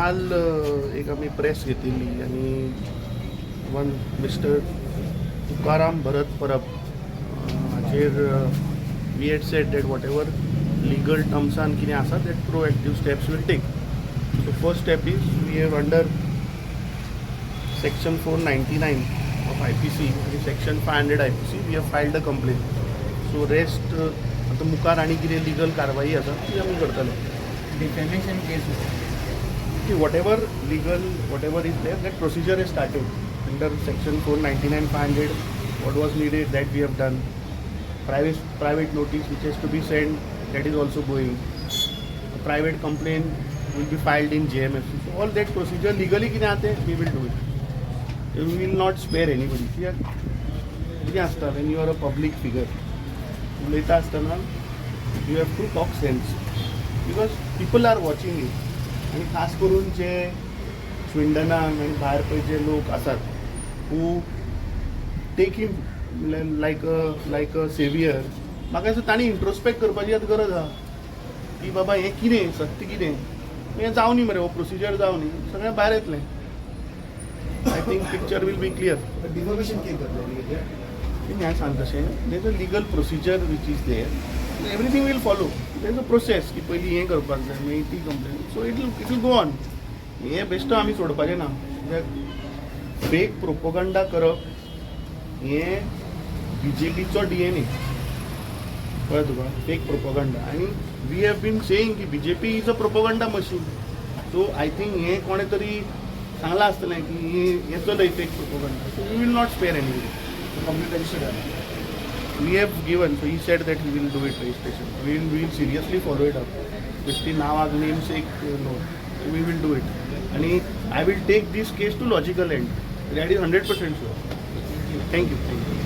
काल एक आमी प्रेस घेतिल्ली आनी वन मिस्टर तुकाराम भरत परब हाचेर we had said that whatever legal टर्म्सान कितें आसा, that proactive steps we'll take. So first step is we have under section 499 of IPC आणि section 500 IPC, we have filed a complaint. So rest आतां मुखार आनी कितें legal कारवाई आसा ती आमी करतले. Defamation case. See, whatever legal, whatever is there, that procedure is started under section 499, 500. What was needed, that we have done. Private notice which has to be sent, that is also going. A private complaint will be filed in JMFC. So all that procedure legally कितें आहा तें we will do it. We will not spare anybody. कित्याक कितें आसता, when you are a public figure, उलयता आसतना you have to talk sense because people are watching you. आनी खास करून जे स्विंडनाक आनी भायर पळय जे लोक आसात who take him like a saviour, म्हाका दिसता तांणी इंट्रोस्पेक्ट करपाची आतां गरज आहा की बाबा हें कितें सत्य कितें. हें जावनी मरे, हो प्रोसिजर जावनी, सगळें भायर येतलें. I think picture will be clear. Defamation case जातलें? हांवें सांगता तशें, there is a legal procedure which is there, everything will follow. There is a process की पयलीं हें करपाक जाय, मागीर ती complain, so it will go on. हें बेश्टो आमी सोडपाचें ना, कित्याक फेक प्रोपोगंडा करप हें बीजेपीचो डीएनए, कळ्ळें तुका? Fake propaganda. आनी we have been saying की BJP is a propaganda machine. So I think हें कोणें तरी सांगलां आसतलें की हें चलय fake propaganda. So we will not spare anybody. Complaint register जाला? We have given, so he said that he will do it, registration. We will seriously follow it up with the नावाक namesake. No, we will do it आणि I will take this case to logical end. That is 100% sure. Thank you, thank you.